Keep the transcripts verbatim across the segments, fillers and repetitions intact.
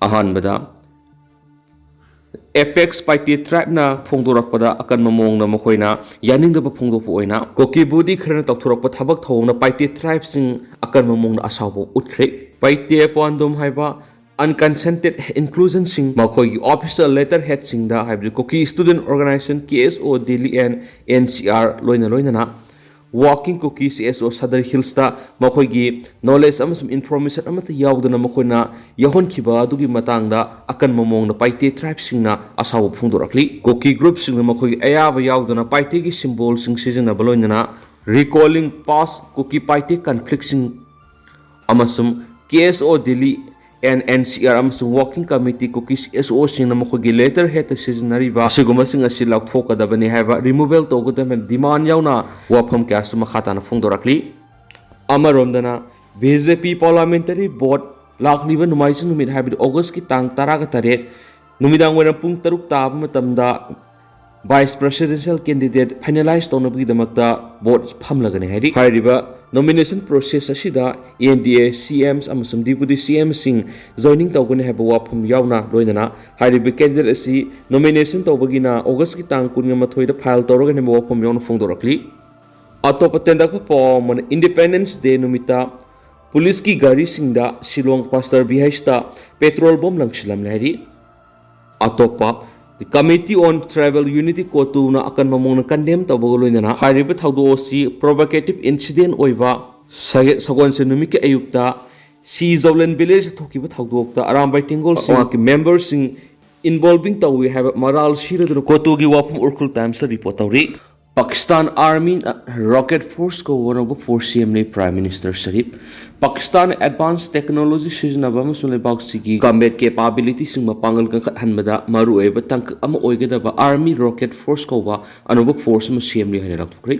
ꯑꯍꯥꯟꯕꯗ, ꯑꯦꯄꯦꯛꯁ ꯄꯥꯏꯇꯦ ꯇ꯭ꯔꯥꯏꯕꯅ ꯐꯣꯡꯗꯣꯔꯛꯄꯗ ꯑꯀꯟꯕ ꯃꯑꯣꯡꯗ ꯃꯈꯣꯏꯅ ꯌꯥꯅꯤꯡꯗꯕ ꯐꯣꯡꯗꯣꯛꯄ ꯑꯣꯏꯅ ꯀꯨꯀꯤ ꯕꯣꯗꯤ ꯈꯔꯅ ꯇꯧꯊꯣꯔꯛꯄ ꯊꯕꯛ ꯊꯧꯑꯣꯡꯅ ꯄꯥꯏꯇꯦ ꯇ꯭ꯔꯥꯏꯕꯁꯤꯡ ꯑꯀꯟꯕ ꯃꯑꯣꯡꯗ ꯑꯁꯥꯎꯕ ꯎꯠꯈ꯭ꯔꯦ꯫ ꯄꯥꯏꯇꯦ ꯄꯥꯟꯗꯨꯝ ꯍꯥꯏꯕ ꯑꯟꯀꯟꯁꯦꯟꯇꯦꯠ ꯏꯟꯀ꯭ꯂꯨꯖꯟꯁꯤꯡ ꯃꯈꯣꯏꯒꯤ ꯑꯣꯐꯤꯁꯤꯌꯦꯜ ꯂꯦꯇꯔ ꯍꯦꯗꯁꯤꯡꯗ, ꯍꯥꯏꯕꯗꯤ ꯀꯨꯀꯤ ꯁ꯭ꯇꯨꯗꯦꯟꯠ ꯑꯣꯔꯒꯅꯥꯏꯖꯦꯁꯟ, ꯀꯦ ꯑꯦꯁ ꯑꯣ Delhi and N C R ꯂꯣꯏꯅ ꯂꯣꯏꯅꯅ ꯋꯥꯀꯤꯡ ꯀꯨꯀꯤ ꯁꯤ ꯑꯦꯁ ꯑꯣ ꯁꯗꯔ ꯍꯤꯜꯁꯇ ꯃꯈꯣꯏꯒꯤ ꯅꯣꯂꯦꯖ ꯑꯃꯁꯨꯡ ꯏꯟꯐꯣꯔꯃꯦꯁꯟ ꯑꯃꯠꯇ ꯌꯥꯎꯗꯅ ꯃꯈꯣꯏꯅ ꯌꯥꯎꯍꯟꯈꯤꯕ ꯑꯗꯨꯒꯤ ꯃꯇꯥꯡꯗ ꯑꯀꯟꯕ ꯃꯑꯣꯡꯗ ꯄꯥꯏꯇꯦ ꯇ꯭ꯔꯥꯏꯕꯁꯤꯡꯅ ꯑꯁꯥꯎꯕ ꯐꯣꯡꯗꯣꯔꯛꯂꯤ꯫ ꯀꯨꯀꯤ ꯒ꯭ꯔꯨꯞꯁꯤꯡꯅ ꯃꯈꯣꯏꯒꯤ ꯑꯌꯥꯕ ꯌꯥꯎꯗꯅ ꯄꯥꯏꯇꯦꯒꯤ ꯁꯤꯝꯕꯣꯜꯁꯤꯡ ꯁꯤꯖꯤꯟꯅꯕ, ꯂꯣꯏꯅꯅ recalling past ꯀꯨꯀꯤ ꯄꯥꯏꯇꯦ ꯀꯟꯐ꯭ꯂꯤꯛꯁꯤꯡ ꯑꯃꯁꯨꯡ ꯀꯦ ꯑꯦꯁ ꯑꯣ Delhi and N C R ꯑꯃꯁꯨꯡ ꯋꯥꯀꯤꯡ ꯀꯃꯤꯇꯤ ꯀꯨꯀꯤ ꯁꯤ ꯑꯦꯁ ꯑꯣꯁꯤꯡꯅ ꯃꯈꯣꯏꯒꯤ ꯂꯦꯇꯔ ꯍꯦꯗꯇ ꯁꯤꯖꯤꯟꯅꯔꯤꯕ ꯑꯁꯤꯒꯨꯝꯕꯁꯤꯡ ꯑꯁꯤ ꯂꯧꯊꯣꯛꯀꯗꯕꯅꯤ ꯍꯥꯏꯕ, ꯔꯤꯃꯨꯚꯦꯜ ꯇꯧꯒꯗꯕꯅꯤ ꯗꯤꯃꯥꯟ ꯌꯥꯎꯅ ꯋꯥꯐꯝ ꯀꯌꯥꯁꯨ ꯃꯈꯥ ꯇꯥꯅ ꯐꯣꯡꯗꯣꯔꯛꯂꯤ꯫ ꯑꯃꯔꯣꯝꯗꯅ, ꯕꯤ ꯖꯦ ꯄꯤ ꯄꯥꯔꯂꯥꯃꯦꯟꯇꯔꯤ ꯕꯣꯔꯗ ꯂꯥꯛꯂꯤꯕ ꯅꯣꯡꯃꯥꯏꯖꯤꯡ ꯅꯨꯃꯤꯠ, ꯍꯥꯏꯕꯗꯤ ꯑꯣꯒꯁꯀꯤ ꯇꯥꯡ ꯇꯔꯥꯒ ꯇꯔꯦꯠ, ꯅꯨꯃꯤꯗꯥꯡ ꯋꯥꯏꯔꯝ ꯄꯨꯡ ꯇꯔꯨꯛ ꯇꯥꯕ ꯃꯇꯝꯗ vice presidential candidate finalize ꯇꯧꯅꯕꯒꯤꯗꯃꯛꯇ ꯕꯣꯔꯗ ꯐꯝꯂꯒꯅꯤ ꯍꯥꯏꯔꯤ꯫ ꯍꯥꯏꯔꯤꯕ ꯅꯣꯃꯤꯅꯦꯁꯟ ꯄ꯭ꯔꯣꯁꯦꯁ ꯑꯁꯤꯗ ꯑꯦꯟ ꯗꯤ ꯑꯦ ꯁꯤ ꯑꯦꯝꯁ ꯑꯃꯁꯨꯡ ꯗꯤꯄꯨꯇꯤ ꯁꯤ ꯑꯦꯝꯁꯤꯡ ꯖꯣꯏꯅꯤꯡ ꯇꯧꯒꯅꯤ ꯍꯥꯏꯕ ꯋꯥꯐꯝ ꯌꯥꯎꯅ, ꯂꯣꯏꯅꯅ ꯍꯥꯏꯔꯤꯕ ꯀꯦꯟꯗꯤꯗꯦꯠ ꯑꯁꯤ ꯅꯣꯃꯤꯅꯦꯁꯟ ꯇꯧꯕꯒꯤꯅ ꯑꯣꯒꯁꯀꯤ ꯇꯥꯡ ꯀꯨꯟꯒ ꯃꯥꯊꯣꯏꯗ ꯐꯥꯏꯜ ꯇꯧꯔꯒꯅꯤ ꯍꯥꯏꯕ ꯋꯥꯐꯝ ꯌꯥꯎꯅ ꯐꯣꯡꯗꯣꯔꯛꯂꯤ꯫ ꯑꯇꯣꯞꯄ ꯇꯦꯟꯗꯛꯄ ꯄꯥꯎ ꯑꯃꯅ, ꯏꯟꯗꯤꯄꯦꯟꯗꯦꯟꯁ ꯗꯦ ꯅꯨꯃꯤꯠꯇ ꯄꯨꯂꯤꯁꯀꯤ ꯒꯥꯔꯤꯁꯤꯡꯗ ꯁꯤꯂꯣꯡ ꯄꯥꯁꯇꯔ ꯕꯤꯍꯩꯁꯇ ꯄꯦꯇ꯭ꯔꯣꯜ ꯕꯣꯝ ꯂꯪꯁꯤꯜꯂꯝꯂꯦ ꯍꯥꯏꯔꯤ꯫ ꯑꯇꯣꯞꯄ, ꯀꯃꯤꯇꯤ ꯑꯣꯟ ꯇ꯭ꯔꯥꯏꯕꯦꯜ ꯌꯨꯅꯤꯇꯤ, ꯀꯣꯇꯨꯅ ꯑꯀꯟꯕ ꯃꯑꯣꯡꯗ ꯀꯟꯗꯦꯝ ꯇꯧꯕꯒ ꯂꯣꯏꯅꯅ ꯍꯥꯏꯔꯤꯕ ꯊꯧꯗꯣꯛ ꯑꯁꯤ ꯄ꯭ꯔꯣꯚꯣꯀꯦꯇꯤꯚ ꯏꯟꯁꯤꯗꯦꯟ ꯑꯣꯏꯕ ꯁꯒꯦ-, ꯁꯒꯣꯜꯁꯦꯟ ꯅꯨꯃꯤꯠꯀꯤ ꯑꯌꯨꯛꯇ ꯁꯤ ꯖꯧꯂꯦꯟ ꯚꯤꯂꯦꯖꯇ ꯊꯣꯛꯈꯤꯕ ꯊꯧꯗꯣꯛꯇ ꯑꯔꯥꯝꯕꯥꯏ ꯇꯦꯡꯒꯣꯜꯁꯤꯡ ꯃꯍꯥꯛꯀꯤ ꯃꯦꯝꯕꯔꯁꯤꯡ ꯏꯟꯚꯣꯜꯚꯤꯡ ꯇꯧꯏ ꯍꯥꯏꯕ ꯃꯔꯥꯜ ꯁꯤꯔꯗꯨꯅ ꯀꯣꯇꯨꯒꯤ ꯋꯥꯐꯝ ꯎꯔꯈꯨꯜ ꯇꯥꯏꯝꯁꯇ ꯔꯤꯄꯣꯔꯠ ꯇꯧꯔꯤ꯫ ꯄꯥꯀꯤꯁꯇꯥꯟ ꯑꯥꯔꯃꯤꯅ ꯔꯣꯀꯦꯠ ꯐꯣꯔꯁ ꯀꯧꯕ ꯑꯅꯧꯕ ꯐꯣꯔꯁ ꯁꯦꯝꯂꯦ, ꯄ꯭ꯔꯥꯏꯝ ꯃꯤꯅꯤꯁꯇꯔ ꯁꯔꯤꯐ꯫ ꯄꯥꯀꯤꯁꯇꯥꯟꯅ ꯑꯦꯗꯚꯥꯟꯁ ꯇꯦꯛꯅꯣꯂꯣꯖꯤ ꯁꯤꯖꯤꯟꯅꯕ ꯑꯃꯁꯨꯡ ꯂꯩꯕꯥꯛꯁꯤꯒꯤ ꯀꯝꯕꯦꯠ ꯀꯦꯄꯥꯕꯤꯂꯤꯇꯤꯁꯤꯡ ꯃꯄꯥꯡꯒꯜ ꯀꯟꯈꯠꯍꯟꯕꯗ ꯃꯔꯨꯑꯣꯏꯕ ꯇꯥꯡꯀꯛ ꯑꯃ ꯑꯣꯏꯒꯗꯕ ꯑꯥꯔꯃꯤ ꯔꯣꯀꯦꯠ ꯐꯣꯔꯁ ꯀꯧꯕ ꯑꯅꯧꯕ ꯐꯣꯔꯁ ꯑꯃ ꯁꯦꯝꯂꯤ ꯍꯥꯏꯅ ꯂꯥꯎꯊꯣꯛꯈ꯭ꯔꯦ꯫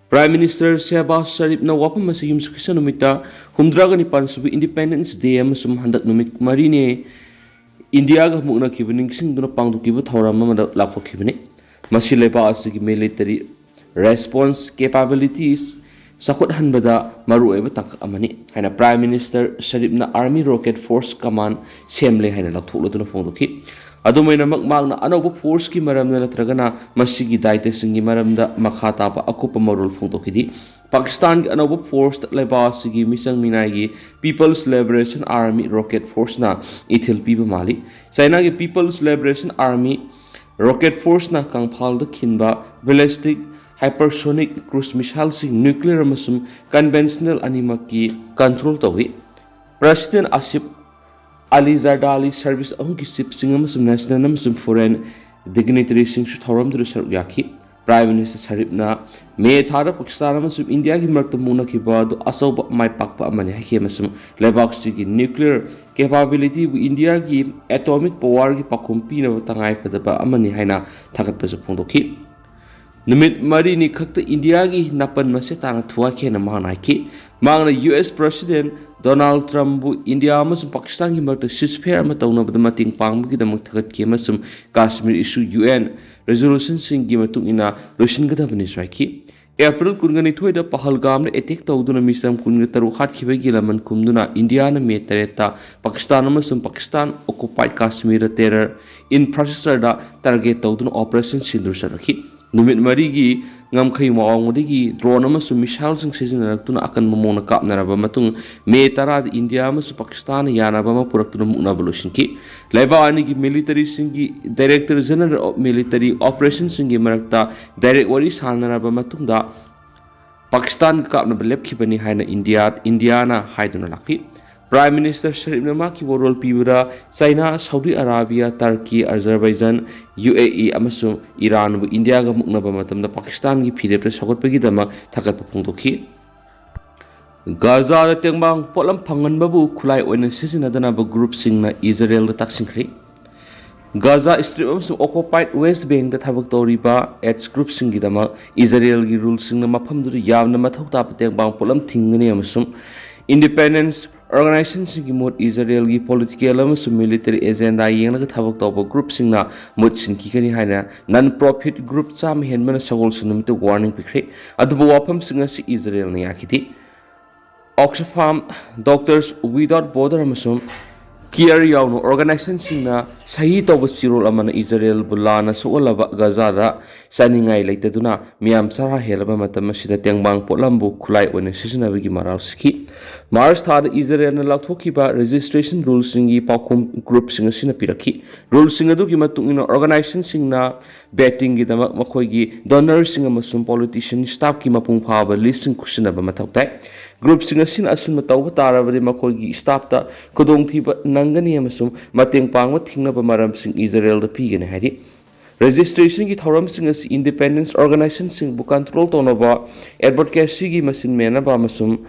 ꯄ꯭ꯔꯥꯏꯝ ꯃꯤꯅꯤꯁꯇꯔ ꯁꯦꯍꯕꯥꯖ ꯁꯔꯤꯐꯅ ꯋꯥꯐꯝ ꯑꯁꯤ ꯌꯨꯝꯁꯀꯩꯁ ꯅꯨꯃꯤꯠꯇ ꯍꯨꯝꯗ꯭ꯔꯥꯒ ꯅꯤꯄꯥꯟ ꯁꯨꯕ ꯏꯟꯗꯤꯄꯦꯟꯗꯦꯟꯁ ꯗꯦ ꯑꯃꯁꯨꯡ ꯍꯟꯗꯛ ꯅꯨꯃꯤꯠ ꯃꯔꯤꯅꯤ ꯏꯟꯗꯤꯌꯥꯒ ꯃꯨꯛꯅꯈꯤꯕ ꯅꯤꯡꯁꯤꯡꯗꯨꯅ ꯄꯥꯡꯊꯣꯛꯈꯤꯕ ꯊꯧꯔꯝ ꯑꯃꯗ ꯂꯥꯎꯊꯣꯛꯈꯤꯕꯅꯤ꯫ ꯃꯁꯤ ꯂꯩꯕꯥꯛ ꯑꯁꯤꯒꯤ ꯃꯤꯂꯤꯇꯔꯤ ꯔꯦꯁꯄꯣꯟꯁ ꯀꯦꯄꯥꯕꯤꯂꯤꯇꯤꯁ, ꯆꯥꯎꯈꯠꯍꯟꯕꯗ ꯃꯔꯨꯑꯣꯏꯕ ꯇꯥꯡꯀꯛ ꯑꯃꯅꯤ ꯍꯥꯏꯅ Prime Minister ꯁꯔꯤꯞꯅ Army Rocket Force Command ꯁꯦꯝꯂꯦ ꯍꯥꯏꯅ ꯂꯥꯎꯊꯣꯛꯂꯗꯨꯅ ꯐꯣꯡꯗꯣꯛꯈꯤ꯫ ꯑꯗꯨꯝ ꯑꯣꯏꯅꯃꯛ, ꯃꯍꯥꯛꯅ ꯑꯅꯧꯕ forceꯀꯤ ꯃꯔꯝꯗ ꯅꯠꯇ꯭ꯔꯒꯅ ꯃꯁꯤꯒꯤ ꯗꯥꯏꯇꯁꯤꯡꯒꯤ ꯃꯔꯝꯗ ꯃꯈꯥ ꯇꯥꯕ ꯑꯀꯨꯞꯄ ꯃꯔꯣꯜ ꯐꯣꯡꯗꯣꯛꯈꯤꯗꯦ꯫ ꯄꯥꯀꯤꯁꯇꯥꯟꯒꯤ ꯑꯅꯧꯕ forceꯇ ꯂꯩꯕꯥꯛ ꯑꯁꯤꯒꯤ ꯃꯤꯆꯪ ꯃꯤꯅꯥꯏꯒꯤ People's Liberation Army Rocket Forceꯅ ꯏꯊꯤꯜ ꯄꯤꯕ ꯃꯥꯜꯂꯤ꯫ ꯆꯥꯏꯅꯥꯒꯤ People's Liberation Army Rocket Forceꯅ ꯀꯪꯐꯥꯜꯗ ꯈꯤꯟꯕ ballistic hypersonic cruise missileꯁꯤꯡ, nuclear ꯑꯃꯁꯨꯡ conventional ꯑꯅꯤꯃꯛꯀꯤ control ꯇꯧꯏ꯫ President Asif Ali Zardari service ꯑꯍꯨꯝꯒꯤ chiefꯁꯤꯡ ꯑꯃꯁꯨꯡ national ꯑꯃꯁꯨꯡ foreign dignitaryꯁꯤꯡꯁꯨ ꯊꯧꯔꯝꯗꯨꯗ ꯁꯔꯨꯛ ꯌꯥꯈꯤ꯫ Prime Minister ꯁꯔꯤꯞꯅ ꯃꯦ ꯊꯥꯗ ꯄꯥꯀꯤꯁꯇꯥꯟ ꯑꯃꯁꯨꯡ ꯏꯟꯗꯤꯌꯥꯒꯤ ꯃꯔꯛꯇ ꯃꯨꯛꯅꯈꯤꯕ ꯑꯗꯨ ꯑꯆꯧꯕ ꯃꯥꯏ ꯄꯥꯛꯄ ꯑꯃꯅꯤ ꯍꯥꯏꯈꯤ ꯑꯃꯁꯨꯡ ꯂꯩꯕꯥꯛꯁꯤꯒꯤ nuclear capabilityꯕꯨ ꯏꯟꯗꯤꯌꯥꯒꯤ atomic powerꯒꯤ ꯄꯥꯎꯈꯨꯝ ꯄꯤꯅꯕ ꯇꯉꯥꯏꯐꯗꯕ ꯑꯃꯅꯤ ꯍꯥꯏꯅ ꯊꯥꯒꯠꯄꯁꯨ ꯐꯣꯡꯗꯣꯛꯈꯤ꯫ ꯅꯨꯃꯤꯠ ꯃꯔꯤꯅꯤ ꯈꯛꯇ ꯏꯟꯗꯤꯌꯥꯒꯤ ꯅꯥꯄꯟ ꯃꯁꯦ ꯇꯥꯅ ꯊꯨꯒꯥꯏꯈꯤ ꯍꯥꯏꯅ ꯃꯍꯥꯛꯅ ꯍꯥꯏꯈꯤ꯫ ꯃꯍꯥꯛꯅ U S President Donald Trumpꯕꯨ ꯏꯟꯗꯤꯌꯥ ꯑꯃꯁꯨꯡ ꯄꯥꯀꯤꯁꯇꯥꯟꯒꯤ ꯃꯔꯛꯇ ceasefire ꯑꯃ ꯇꯧꯅꯕꯗ ꯃꯇꯦꯡ ꯄꯥꯡꯕꯒꯤꯗꯃꯛ ꯊꯥꯒꯠꯈꯤ ꯑꯃꯁꯨꯡ ꯀꯥꯁꯃꯤꯔ issue U N resolutionꯁꯤꯡꯒꯤ ꯃꯇꯨꯡ ꯏꯟꯅ ꯂꯣꯏꯁꯤꯟꯒꯗꯕꯅꯤꯁꯨ ꯍꯥꯏꯈꯤ꯫ ꯑꯦꯄ꯭ꯔꯤꯜ ꯀꯨꯟꯒ ꯅꯤꯊꯣꯏꯗ ꯄꯍꯜꯒꯥꯝꯗ attack ꯇꯧꯗꯨꯅ ꯃꯤꯆꯝ ꯀꯨꯟꯒ ꯇꯔꯨꯛ ꯍꯥꯠꯈꯤꯕꯒꯤ ꯂꯃꯟ ꯈꯨꯝꯗꯨꯅ ꯏꯟꯗꯤꯌꯥꯅ ꯃꯦ ꯇꯔꯦꯠꯇ ꯄꯥꯀꯤꯁꯇꯥꯟ ꯑꯃꯁꯨꯡ ꯄꯥꯀꯤꯁꯇꯥꯟ occupied ꯀꯥꯁꯃꯤꯔꯗ terror infrastructureꯗ target ꯇꯧꯗꯨꯅ operation ꯁꯤꯟꯗꯨꯔ ꯆꯠꯊꯈꯤ꯫ ꯅꯨꯃꯤꯠ ꯃꯔꯤꯒꯤ ꯉꯝꯈꯩ ꯃꯋꯥꯡꯃꯗꯒꯤ drone ꯑꯃꯁꯨꯡ missileꯁꯤꯡ ꯁꯤꯖꯤꯟꯅꯔꯛꯇꯨꯅ ꯑꯀꯟꯕ ꯃꯑꯣꯡꯗ ꯀꯥꯞꯅꯔꯕ ꯃꯇꯨꯡ, ꯃꯦ ꯇꯔꯥꯗ ꯏꯟꯗꯤꯌꯥ ꯑꯃꯁꯨꯡ ꯄꯥꯀꯤꯁꯇꯥꯟꯅ ꯌꯥꯅꯕ ꯑꯃ ꯄꯨꯔꯛꯇꯨꯅ ꯃꯨꯛꯅꯕ ꯂꯣꯏꯁꯤꯟꯈꯤ꯫ ꯂꯩꯕꯥꯛ ꯑꯅꯤꯒꯤ militaryꯁꯤꯡꯒꯤ Director General of Military Operationꯁꯤꯡꯒꯤ ꯃꯔꯛꯇ direct ꯋꯥꯔꯤ ꯁꯥꯟꯅꯔꯕ ꯃꯇꯨꯡꯗ ꯄꯥꯀꯤꯁꯇꯥꯟꯒ ꯀꯥꯞꯅꯕ ꯂꯦꯞꯈꯤꯕꯅꯤ ꯍꯥꯏꯅ ꯏꯟꯗꯤꯌꯥ, ꯏꯟꯗꯤꯌꯥꯅ ꯍꯥꯏꯗꯨꯅ ꯂꯥꯛꯂꯤ꯫ Prime Minister ꯁꯔꯤꯞꯅ ꯃꯍꯥꯛꯀꯤ ꯋꯥꯔꯣꯜ ꯄꯤꯕꯗ China, Saudi Arabia, Turkey, Azerbaijan, U A E ꯑꯃꯁꯨꯡ ꯏꯔꯥꯟꯕꯨ ꯏꯟꯗꯤꯌꯥꯒ ꯃꯨꯛꯅꯕ ꯃꯇꯝꯗ ꯄꯥꯀꯤꯁꯇꯥꯟꯒꯤ ꯐꯤꯔꯦꯞꯇ ꯁꯧꯒꯠꯄꯒꯤꯗꯃꯛ ꯊꯥꯒꯠꯄ ꯐꯣꯡꯗꯣꯛꯈꯤ꯫ ꯒꯥꯖꯥꯗ ꯇꯦꯡꯕꯥꯡ ꯄꯣꯠꯂꯝ ꯐꯪꯍꯟꯕꯕꯨ ꯈꯨꯠꯂꯥꯏ ꯑꯣꯏꯅ ꯁꯤꯖꯤꯟꯅꯗꯅꯕ groupꯁꯤꯡꯅ ꯏꯖꯔꯦꯜꯗ ꯇꯛꯁꯤꯟꯈ꯭ꯔꯦ꯫ ꯒꯥꯖꯥ Strip ꯑꯃꯁꯨꯡ occupied West Bankꯇ ꯊꯕꯛ ꯇꯧꯔꯤꯕ AIDS groupꯁꯤꯡꯒꯤꯗꯃꯛ ꯏꯖꯔꯦꯜꯒꯤ ruleꯁꯤꯡꯅ ꯃꯐꯝꯗꯨꯗ ꯌꯥꯝꯅ ꯃꯊꯧ ꯇꯥꯕ ꯇꯦꯡꯕꯥꯡ ꯄꯣꯠꯂꯝ ꯊꯤꯡꯒꯅꯤ ꯑꯃꯁꯨꯡ Independence ꯑꯣꯔꯒꯅꯥꯏꯖꯦꯁꯟꯁꯤꯡꯒꯤ ꯃꯍꯨꯠ ꯏꯖꯔꯦꯜꯒꯤ ꯄꯣꯂꯤꯇꯤꯀꯦꯜ ꯑꯃꯁꯨꯡ ꯃꯤꯂꯤꯇꯔꯤ ꯑꯦꯖꯦꯟꯗꯥ ꯌꯦꯡꯂꯒ ꯊꯕꯛ ꯇꯧꯕ ꯒ꯭ꯔꯨꯞꯁꯤꯡꯅ ꯃꯍꯨꯠ ꯁꯤꯟꯈꯤꯒꯅꯤ ꯍꯥꯏꯅ ꯅꯟ ꯄ꯭ꯔꯣꯐꯤꯠ ꯒ꯭ꯔꯨꯞ ꯆꯥꯝꯃ ꯍꯦꯟꯕꯅ ꯁꯒꯣꯜꯁꯦꯟ ꯅꯨꯃꯤꯠꯇ ꯋꯥꯔꯅꯤꯡ ꯄꯤꯈ꯭ꯔꯦ꯫ ꯑꯗꯨꯕꯨ ꯋꯥꯐꯝꯁꯤꯡ ꯑꯁꯤ ꯏꯖꯔꯦꯜꯅ ꯌꯥꯈꯤꯗꯦ꯫ Oxfam, Doctors Without Border ꯑꯃꯁꯨꯡ ꯀꯤꯌꯔ ꯌꯥꯎꯅ ꯑꯣꯔꯒꯅꯥꯏꯖꯦꯁꯟꯁꯤꯡꯅ ꯁꯍꯤ ꯇꯧꯕ ꯆꯤꯔꯣꯜ ꯑꯃꯅ ꯏꯖꯔꯦꯜꯕꯨ ꯂꯥꯟꯅ ꯁꯣꯛꯍꯜꯂꯕ ꯒꯖꯥꯗ ꯆꯥꯅꯤꯡꯉꯥꯏ ꯂꯩꯇꯗꯨꯅ ꯃꯤꯌꯥꯝ ꯆꯔꯥ ꯍꯦꯜꯂꯕ ꯃꯇꯝ ꯑꯁꯤꯗ ꯇꯦꯡꯕꯥꯡ ꯄꯣꯠꯂꯝꯕꯨ ꯈꯨꯠꯂꯥꯏ ꯑꯣꯏꯅ ꯁꯤꯖꯤꯟꯅꯕꯒꯤ ꯃꯔꯥꯜ ꯁꯤꯈꯤ꯫ ꯃꯥꯔꯆ ꯊꯥꯗ ꯏꯖꯔꯦꯜꯅ ꯂꯥꯎꯊꯣꯛꯈꯤꯕ ꯔꯦꯖꯤꯁꯇ꯭ꯔꯦꯁꯟ ꯔꯨꯜꯁꯤꯡꯒꯤ ꯄꯥꯎꯈꯨꯝ ꯒ꯭ꯔꯨꯞꯁꯤꯡ ꯑꯁꯤꯅ ꯄꯤꯔꯛꯈꯤ꯫ ꯔꯨꯜꯁꯤꯡ ꯑꯗꯨꯒꯤ ꯃꯇꯨꯡ ꯏꯟꯅ ꯑꯣꯔꯒꯅꯥꯏꯖꯦꯁꯟꯁꯤꯡꯅ ꯕꯦꯇꯤꯡꯒꯤꯗꯃꯛ ꯃꯈꯣꯏꯒꯤ ꯗꯣꯅꯔꯁꯤꯡ ꯑꯃꯁꯨꯡ ꯄꯣꯂꯤꯇꯤꯁꯤꯌꯟ ꯁ꯭ꯇꯥꯐꯀꯤ ꯃꯄꯨꯡ ꯐꯥꯕ ꯂꯤꯁꯁꯤꯡ ꯈꯨꯠꯁꯤꯟꯅꯕ ꯃꯊꯧ ꯇꯥꯏ꯫ ꯒ꯭ꯔꯨꯞꯁꯤꯡ ꯑꯁꯤꯅ ꯑꯁꯨꯝꯅ ꯇꯧꯕ ꯇꯥꯔꯕꯗꯤ ꯃꯈꯣꯏꯒꯤ ꯁ꯭ꯇꯥꯐꯇ ꯈꯨꯗꯣꯡꯊꯤꯕ ꯅꯪꯒꯅꯤ ꯑꯃꯁꯨꯡ ꯃꯇꯦꯡ ꯄꯥꯡꯕ ꯊꯤꯡꯅꯕ ꯃꯔꯝꯁꯤꯡ ꯏꯖꯔꯦꯜꯗ ꯄꯤꯒꯅꯤ ꯍꯥꯏꯔꯤ꯫ ꯔꯦꯖꯤꯁꯇ꯭ꯔꯦꯁꯟꯒꯤ ꯊꯧꯔꯝꯁꯤꯡ ꯑꯁꯤ ꯏꯟꯗꯤꯄꯦꯟꯗꯦꯟꯁ ꯑꯣꯔꯒꯅꯥꯏꯖꯦꯁꯟꯁꯤꯡꯕꯨ ꯀꯟꯇ꯭ꯔꯣꯜ ꯇꯧꯅꯕ, ꯑꯦꯗꯚꯣꯀꯦꯁꯤꯒꯤ ꯃꯁꯤꯟ ꯃꯦꯟꯅꯕ ꯑꯃꯁꯨꯡ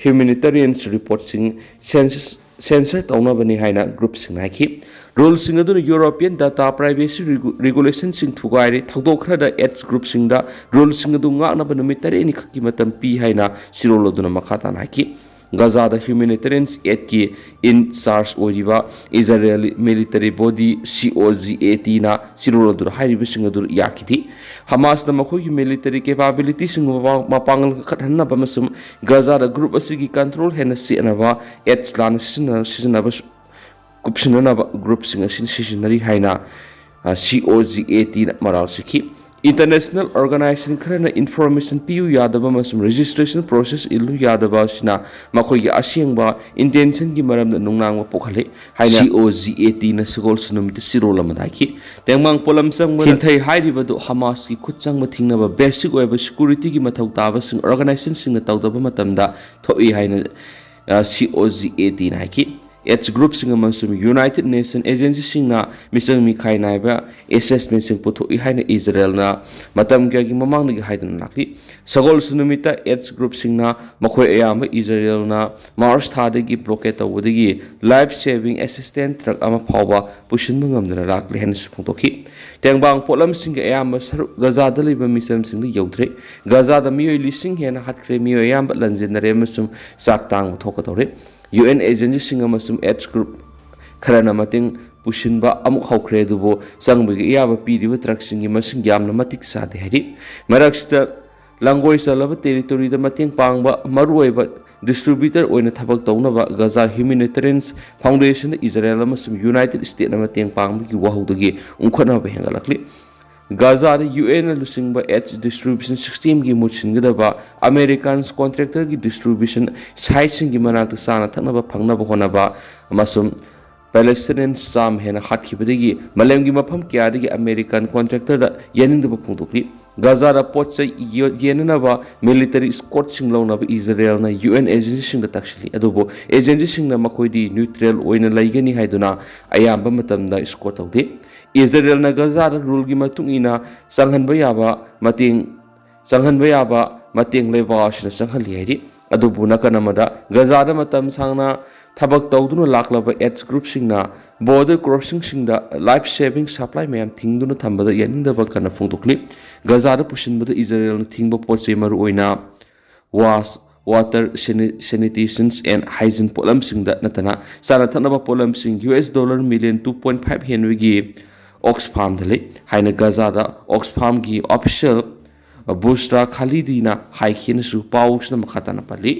ꯍ꯭ꯌꯨꯃꯦꯅꯤꯇꯦꯔꯤꯌꯟ ꯔꯤꯄꯣꯔꯠꯁꯤꯡ ꯁꯦꯟꯁꯁ ꯁꯦꯟꯁꯔ ꯇꯧꯅꯕꯅꯤ ꯍꯥꯏꯅ ꯒ꯭ꯔꯨꯞꯁꯤꯡꯅ ꯍꯥꯏꯈꯤ꯫ ꯔꯨꯜꯁꯤꯡ ꯑꯗꯨꯅ ꯌꯨꯔꯣꯄꯤꯌꯟ ꯗꯥꯇꯥ ꯄ꯭ꯔꯥꯏꯚꯦꯁꯤ ꯔꯤꯒꯨ-, ꯔꯤꯒꯨꯂꯦꯁꯟꯁꯤꯡ ꯊꯨꯒꯥꯏꯔꯦ꯫ ꯊꯧꯗꯣꯛ ꯈꯔꯗ ꯑꯦꯗꯁ ꯒ꯭ꯔꯨꯞꯁꯤꯡꯗ ꯔꯨꯜꯁꯤꯡ ꯑꯗꯨ ꯉꯥꯛꯅꯕ ꯅꯨꯃꯤꯠ ꯇꯔꯦꯠꯅꯤ ꯈꯛꯀꯤ ꯃꯇꯝ ꯄꯤ ꯍꯥꯏꯅ ꯁꯤꯔꯣꯜ ꯑꯗꯨꯅ ꯃꯈꯥ ꯇꯥꯅ ꯍꯥꯏꯈꯤ꯫ ꯒꯖꯥꯗ ꯍ꯭ꯌꯨꯃꯦꯅꯤꯇꯦꯔꯤꯌꯟ ꯑꯦꯗꯀꯤ ꯏꯟ ꯆꯥꯔꯖ ꯑꯣꯏꯔꯤꯕ ꯏꯖꯔꯦꯂꯤ ꯃꯤꯂꯤꯇꯔꯤ ꯕꯣꯗꯤ ꯁꯤ ꯑꯣ ꯖꯤ ꯑꯦ ꯇꯤꯅ ꯁꯤꯔꯣꯜ ꯑꯗꯨꯗ ꯍꯥꯏꯔꯤꯕꯁꯤꯡ ꯑꯗꯨ ꯌꯥꯈꯤꯗꯦ꯫ ꯍꯃꯥꯁꯅ ꯃꯈꯣꯏꯒꯤ ꯃꯤꯂꯤꯇꯔꯤ ꯀꯦꯄꯥꯕꯤꯂꯤꯇꯤꯁꯤꯡ ꯃꯄꯥꯡ-, ꯃꯄꯥꯡꯒꯜ ꯀꯟꯈꯠꯍꯟꯅꯕ ꯑꯃꯁꯨꯡ ꯒꯖꯥꯗ ꯒ꯭ꯔꯨꯞ ꯑꯁꯤꯒꯤ ꯀꯟꯇ꯭ꯔꯣꯜ ꯍꯦꯟꯅ ꯆꯦꯠꯅꯕ ꯑꯦꯗꯁ ꯂꯥꯟꯅ ꯁꯤꯖꯤꯟꯅ-, ꯁꯤꯖꯤꯟꯅꯕ ꯀꯨꯞꯁꯤꯟꯅꯅꯕ ꯒ꯭ꯔꯨꯞꯁꯤꯡ ꯑꯁꯤꯅ ꯁꯤꯖꯤꯟꯅꯔꯤ ꯍꯥꯏꯅ, ꯑ, ꯁꯤ ꯑꯣ ꯖꯤ ꯑꯦ ꯇꯤꯅ ꯃꯔꯥꯜ ꯁꯤꯈꯤ꯫ ꯏꯟꯇꯔꯅꯦꯁꯅꯦꯜ ꯑꯣꯔꯒꯅꯥꯏꯖꯦꯁꯟ ꯈꯔꯅ ꯏꯟꯐꯣꯔꯃꯦꯁꯟ ꯄꯤꯌꯨ ꯌꯥꯗꯕ ꯑꯃꯁꯨꯡ ꯔꯦꯖꯤꯁꯇ꯭ꯔꯦꯁꯟ ꯄ꯭ꯔꯣꯁꯦꯁ ꯏꯜꯂꯨ ꯌꯥꯗꯕ ꯑꯁꯤꯅ ꯃꯈꯣꯏꯒꯤ ꯑꯁꯦꯡꯕ ꯏꯟꯇꯦꯟꯁꯟꯒꯤ ꯃꯔꯝꯗ ꯅꯨꯡꯅꯥꯡꯕ ꯄꯣꯛꯍꯜꯂꯤ ꯍꯥꯏꯅ ꯁꯤ ꯑꯣ ꯖꯤ ꯑꯦ ꯇꯤꯅ ꯁꯒꯣꯜꯁꯦꯟ ꯅꯨꯃꯤꯠꯇ ꯆꯤꯔꯣꯜ ꯑꯃꯗ ꯍꯥꯏꯈꯤ꯫ ꯇꯦꯡꯕꯥꯡ ꯄꯣꯠꯂꯝ ꯆꯪꯕꯗ ꯍꯤꯡꯊꯩ ꯍꯥꯏꯔꯤꯕꯗꯨ ꯍꯃꯥꯁꯀꯤ ꯈꯨꯠ ꯆꯪꯕ ꯊꯤꯡꯅꯕ ꯕꯦꯁꯤꯛ ꯑꯣꯏꯕ ꯁꯦꯀ꯭ꯌꯨꯔꯤꯇꯤꯒꯤ ꯃꯊꯧ ꯇꯥꯕꯁꯤꯡ ꯑꯣꯔꯒꯅꯥꯏꯖꯦꯁꯟꯁꯤꯡꯅ ꯇꯧꯗꯕ ꯃꯇꯝꯗ ꯊꯣꯛꯏ ꯍꯥꯏꯅ, ꯑ, ꯁꯤ ꯑꯣ ꯖꯤ ꯑꯦ ꯇꯤꯅ ꯍꯥꯏꯈꯤ꯫ ꯑꯦꯗꯁ ꯒ꯭ꯔꯨꯞꯁꯤꯡ ꯑꯃꯁꯨꯡ ꯌꯨꯅꯥꯏꯇꯦꯗ ꯅꯦꯁꯟ ꯑꯦꯖꯦꯟꯁꯤꯁꯤꯡꯅ ꯃꯤꯆꯪ ꯃꯤꯈꯥꯏ ꯅꯥꯏꯕ ꯑꯦꯁꯦꯁꯃꯦꯟꯁꯤꯡ ꯄꯨꯊꯣꯛꯏ ꯍꯥꯏꯅ ꯏꯖꯔꯦꯜꯅ ꯃꯇꯝ ꯀꯌꯥꯒꯤ ꯃꯃꯥꯡꯗꯒꯤ ꯍꯥꯏꯗꯨꯅ ꯂꯥꯛꯂꯤ꯫ ꯁꯒꯣꯜꯁꯦꯟ ꯅꯨꯃꯤꯠꯇ ꯑꯦꯗꯁ ꯒ꯭ꯔꯨꯞꯁꯤꯡꯅ ꯃꯈꯣꯏ ꯑꯌꯥꯝꯕ ꯏꯖꯔꯦꯜꯅ ꯃꯥꯔꯆ ꯊꯥꯗꯒꯤ ꯕ꯭ꯂꯣꯀꯦꯠ ꯇꯧꯕꯗꯒꯤ ꯂꯥꯏꯐ ꯁꯦꯚꯤꯡ ꯑꯦꯁꯤꯁꯇꯦꯟꯁ ꯇ꯭ꯔꯛ ꯑꯃ ꯐꯥꯎꯕ ꯄꯨꯁꯤꯟꯕ ꯉꯝꯗꯅ ꯂꯥꯛꯂꯦ ꯍꯥꯏꯅꯁꯨ ꯐꯣꯡꯗꯣꯛꯈꯤ꯫ ꯇꯦꯡꯕꯥꯡ ꯄꯣꯠꯂꯝꯁꯤꯡꯒꯤ ꯑꯌꯥꯝꯕ ꯁꯔꯨꯛ ꯒꯖꯥꯗ ꯂꯩꯕ ꯃꯤꯆꯝꯁꯤꯡꯗ ꯌꯧꯗ꯭ꯔꯦ꯫ ꯒꯖꯥꯗ ꯃꯤꯑꯣꯏ ꯂꯤꯁꯤꯡ ꯍꯦꯟꯅ ꯍꯥꯠꯈ꯭ꯔꯦ, ꯃꯤꯑꯣꯏ ꯑꯌꯥꯝꯕ ꯂꯟꯖꯦꯟꯅꯔꯦ ꯑꯃꯁꯨꯡ ꯆꯥꯛ ꯇꯥꯡꯕ ꯊꯣꯛꯀꯗꯧꯔꯦ꯫ ꯌꯨ ꯑꯦꯟ ꯑꯦꯖꯦꯟꯁꯤꯁꯤꯡ ꯑꯃꯁꯨꯡ ꯑꯦꯗꯁ ꯒ꯭ꯔꯨꯞ ꯈꯔꯅ ꯃꯇꯦꯡ ꯄꯨꯁꯤꯟꯕ ꯑꯃꯨꯛ ꯍꯧꯈ꯭ꯔꯦ, ꯑꯗꯨꯕꯨ ꯆꯪꯕꯒꯤ ꯑꯌꯥꯕ ꯄꯤꯔꯤꯕ ꯇ꯭ꯔꯛꯁꯤꯡꯒꯤ ꯃꯁꯤꯡ ꯌꯥꯝꯅ ꯃꯇꯤꯛ ꯆꯥꯗꯦ ꯍꯥꯏꯔꯤ꯫ ꯃꯔꯛꯁꯤꯗ ꯂꯥꯡꯒꯣꯏ ꯆꯜꯂꯕ ꯇꯦꯔꯤꯇꯣꯔꯤꯗ ꯃꯇꯦꯡ ꯄꯥꯡꯕ ꯃꯔꯨꯑꯣꯏꯕ ꯗꯤꯁꯇ꯭ꯔꯤꯕ꯭ꯌꯨꯇꯔ ꯑꯣꯏꯅ ꯊꯕꯛ ꯇꯧꯅꯕ ꯒꯖꯥ ꯍ꯭ꯌꯨꯃꯦꯅꯤꯇꯦꯔꯤꯌꯟ ꯐꯥꯎꯟꯗꯦꯁꯟꯅ ꯏꯖꯔꯦꯜ ꯑꯃꯁꯨꯡ ꯌꯨꯅꯥꯏꯇꯦꯗ ꯁ꯭ꯇꯦꯠꯅ ꯃꯇꯦꯡ ꯄꯥꯡꯕꯒꯤ ꯋꯥꯍꯧꯗꯒꯤ ꯎꯪꯈꯠꯅꯕ ꯍꯦꯟꯒꯠꯂꯛꯂꯤ꯫ ꯒꯖꯥꯗ ꯌꯨ ꯑꯦꯟꯅ ꯂꯨꯆꯤꯡꯕ ꯑꯦꯗ ꯗꯤꯁꯇ꯭ꯔꯤꯕ꯭ꯌꯨꯁꯟ ꯁꯤꯁꯇꯦꯝꯒꯤ ꯃꯍꯨꯠ ꯁꯤꯟꯒꯗꯕ ꯑꯃꯦꯔꯤꯀꯥꯟ ꯀꯣꯟꯇ꯭ꯔꯦꯛꯇꯔꯒꯤ ꯗꯤꯁꯇ꯭ꯔꯤꯕ꯭ꯌꯨꯁꯟ ꯁꯥꯏꯠꯁꯤꯡꯒꯤ ꯃꯅꯥꯛꯇ ꯆꯥꯅ ꯊꯛꯅꯕ ꯐꯪꯅꯕ ꯍꯣꯠꯅꯕ ꯑꯃꯁꯨꯡ ꯄꯦꯂꯦꯁꯇꯤꯅꯤꯌꯟ ꯆꯥꯝꯃ ꯍꯦꯟꯅ ꯍꯥꯠꯈꯤꯕꯗꯒꯤ ꯃꯥꯂꯦꯝꯒꯤ ꯃꯐꯝ ꯀꯌꯥꯗꯒꯤ ꯑꯃꯦꯔꯤꯀꯥꯟ ꯀꯣꯟꯇ꯭ꯔꯦꯛꯇꯔꯗ ꯌꯥꯅꯤꯡꯗꯕ ꯐꯣꯡꯗꯣꯛꯂꯤ꯫ ꯒꯖꯥꯗ ꯄꯣꯠ ꯆꯩ ꯌꯣ-, ꯌꯦꯟꯅꯅꯕ ꯃꯤꯂꯤꯇꯔꯤ ꯏꯁꯀꯣꯔꯠꯁꯤꯡ ꯂꯧꯅꯕ ꯏꯖꯔꯦꯜꯅ ꯌꯨ ꯑꯦꯟ ꯑꯦꯖꯦꯟꯁꯤꯁꯤꯡꯗ ꯇꯛꯁꯤꯜꯂꯤ, ꯑꯗꯨꯕꯨ ꯑꯦꯖꯦꯟꯁꯤꯁꯤꯡꯅ ꯃꯈꯣꯏꯗꯤ ꯅ꯭ꯌꯨꯇ꯭ꯔꯦꯜ ꯑꯣꯏꯅ ꯂꯩꯒꯅꯤ ꯍꯥꯏꯗꯨꯅ ꯑꯌꯥꯝꯕ ꯃꯇꯝꯗ ꯏꯁꯀꯣꯔꯠ ꯇꯧꯗꯦ꯫ ꯏꯖꯔꯦꯜꯅ ꯒꯖꯥꯗ ꯔꯨꯜꯒꯤ ꯃꯇꯨꯡ ꯏꯟꯅ ꯆꯪꯍꯟꯕ ꯌꯥꯕ ꯃꯇꯦꯡ, ꯆꯪꯍꯟꯕ ꯌꯥꯕ ꯃꯇꯦꯡ ꯂꯩꯕꯥꯛ ꯑꯁꯤꯅ ꯆꯪꯍꯜꯂꯤ ꯍꯥꯏꯔꯤ꯫ ꯑꯗꯨꯕꯨ ꯅꯥꯀꯟ ꯑꯃꯗ ꯒꯖꯥꯗ ꯃꯇꯝ ꯁꯥꯡꯅ ꯊꯕꯛ ꯇꯧꯗꯨꯅ ꯂꯥꯛꯂꯕ ꯑꯦꯗꯁ ꯒ꯭ꯔꯨꯞꯁꯤꯡꯅ ꯕꯣꯔꯗꯔ ꯀ꯭ꯔꯣꯁꯤꯡꯁꯤꯡꯗ ꯂꯥꯏꯐ ꯁꯦꯚꯤꯡ ꯁꯄ꯭ꯂꯥꯏ ꯃꯌꯥꯝ ꯊꯤꯡꯗꯨꯅ ꯊꯝꯕꯗ ꯌꯥꯅꯤꯡꯗꯕ ꯀꯟꯅ ꯐꯣꯡꯗꯣꯛꯂꯤ꯫ ꯒꯖꯥꯗ ꯄꯨꯁꯤꯟꯕꯗ ꯏꯖꯔꯦꯜꯅ ꯊꯤꯡꯕ ꯄꯣꯠ ꯆꯩ ꯃꯔꯨꯑꯣꯏꯅ ꯋꯥꯁ, ꯋꯥꯇꯔ, ꯁꯦꯅꯤ-, ꯁꯦꯅꯤꯇꯦꯁꯟꯁ ꯑꯦꯟ ꯍꯥꯏꯖꯤꯟ ꯄꯣꯠꯂꯝꯁꯤꯡꯗ ꯅꯠꯇꯅ ꯆꯥꯅ ꯊꯛꯅꯕ ꯄꯣꯠꯂꯝꯁꯤꯡ U S dollar million two point five ꯍꯦꯟꯕꯒꯤ ꯑꯣꯛꯁꯐꯥꯝꯗ ꯂꯩ ꯍꯥꯏꯅ ꯒꯖꯥꯗ ꯑꯣꯛꯁꯐꯥꯝꯒꯤ ꯑꯣꯐꯤꯁꯤꯌꯦꯜ ꯕꯨꯁ꯭ꯔꯥ ꯈꯥꯂꯤꯗꯤꯅ ꯍꯥꯏꯈꯤꯅꯁꯨ ꯄꯥꯎꯁꯤꯅ ꯃꯈꯥ ꯇꯥꯅ ꯄꯜꯂꯤ꯫